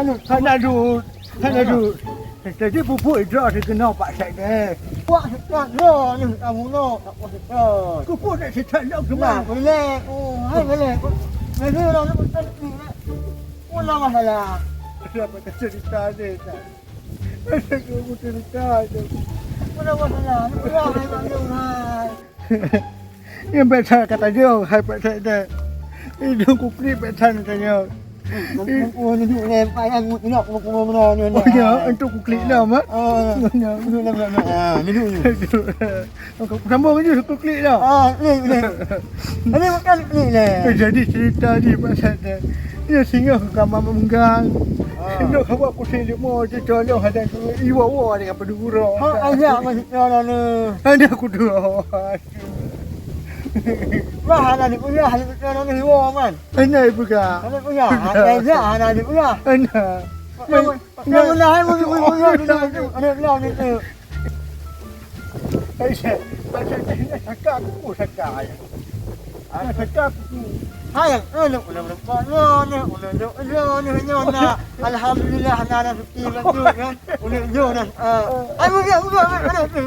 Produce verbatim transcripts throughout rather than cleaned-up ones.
Hana duek, hana duek. Jadi pupuk idroe sikeunoe Pak Sekdes. Puak seutôt droe nyoe kamoe nyoe, tak puak seutôt. Keupeue nak seutôt lom keumah? Nah, boleh. Oh, hai boleh. Boleh lah, nak pesan ni, nak. Mula masalah. Siapa cerita ni, tak? Saya cerita tu. Mula masalah. Nak pesan ni, hai. Nyan pèt that ka tanyoe, hai pèt that nyan. Idong kuklik pèt that tanyoe. Mumpung nyoe duek lé, payah nyoe, nyoe, nyoe, nyoe, nyoe. Oh, ya, untuk kuklik dah, Mat. Ah. Nyoe, nyoe. Ah, nyoe, nyoe. Sambung je kuklik dah. Ah, klik, klik. Ini bukan klik lé. Eh, jadi cerita ni pasal dia. Dia singgah ke kamar menggang. Ah. Duduk kawan kursi lima, dia tolong ada iwa-wa dengan peduguro. Ha, aja masih tolong ni. Ada aku dua. Wah, hana dipeugah, hana dipeugah, hana dipeugah, man. Hana dipeugah. Hana dipeugah, hana dipeugah, hana dipeugah. Hana. Yang benar, hai, betul, betul, betul, betul. Hana dipeugah, hana dipeugah. Hai, saya, saya, saya cakap, aku pun cakap, ya. Hai, eh, ulôn, ulôn, ulôn, ulôn, ulôn, ulôn, ulôn, na. Alhamdulillah, na, na, suci, na, tu, kan. Ulôn, ulôn, na. Ah. Ai, bukan, bukan, bukan, bukan.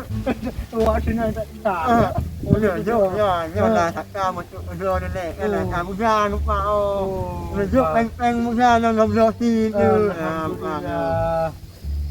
Awak sini tak tak. Ah. Ulôn, ulôn, ulôn, ulôn, na, saka, masuk, ulôn, ulôn, kan. Oh. Ah, bukan, lupa, oh. Oh, ulôn, ulôn, tak. Peng, peng, bukan, na, na, belah sini, tu. Ah, alhamdulillah. Ah, bukan, ya.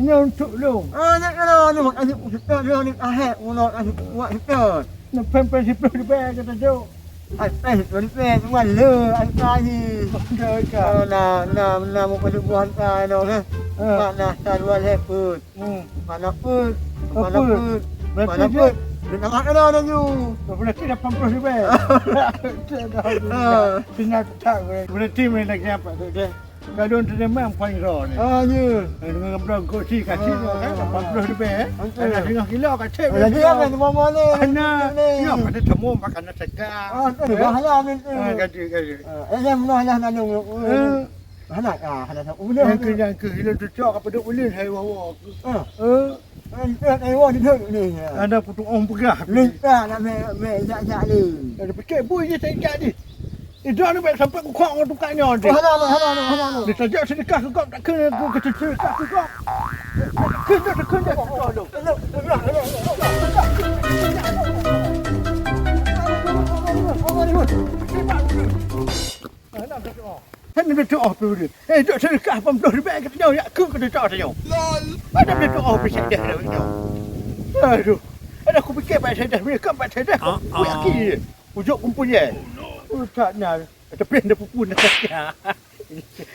Ini untuk lu. Ah, nak kena ni, mak, asyik, ustaz, lu ni, ahek, ulôn, asyik, buat, ustaz. Nak peng-peng siplôh ribèe kata jok. Hai, peng siplôh ribèe, tuan le, angka ni. Angka, angka. Oh, na, na, na, mau pada buah angka, no, eh. Ah. Mak, na, sa dua lhèe peuet. Hmm. Mana peuet? Oh, mana peuet. Peuet? Berarti mana dia peuet? Dia nak makan dah, dah, you. Berarti lapan puluh ribèe. Ah. Tinggal tak, berarti main lagi apa tu, deh? Gadon teurimong poin droe nyoe. Ah, ya. Dengan bloe kursi kasih, ah, kan, lapan puluh ribèe, eh. Ada setengah kilo kasih. Ah, jadi apa ni, mama ni? Ana, ni. Ya, pada semua makanan segar. Ah, tu, eh? Bahaya ni tu. Ah, gaji, gaji. Ah, eh, yang mana yang nanya? Eh. Hana, ah, hana. Udah. Yang ke, yang ke, kilo tu cok apa duk ulun, hai, wawa. Ah. Eh. Kan, kan, eh, wah, ni, ni, ni. Ada putung ong peugah. Minta nak me, me, jak, jak ni. Ada pekek bui je tak jak ni. Ida ni baik sampai kukuak orang tukar nyawa dia. Oh, hana, hana, hana, hana, hana. Dia tajak sedekah ke kau, tak kena aku kata sedekah ke kau. Kena, kena, kena, kena, kena. Hana kena doa. Hana kena doa pun dia. Eh, dok sedekah lapan puluh ribèe kata nyoe, yak keu kata doa tanya. Ada kena doa pun sedekah dah nyoe. Aduh. Ada aku fikir baik sedekah, mereka baik sedekah. Ah, aku yakin ah. Ujok kumpul ye. Oh, tak nak. Tapi ada pupun.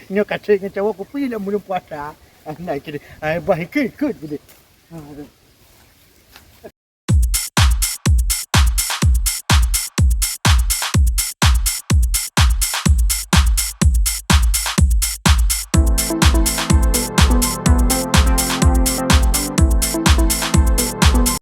Nyoe kacau ngon cawa kupi dah mulai puasa. Ah, nak ikut. Ah, bah ikut, ikut boleh. Ah, aduh.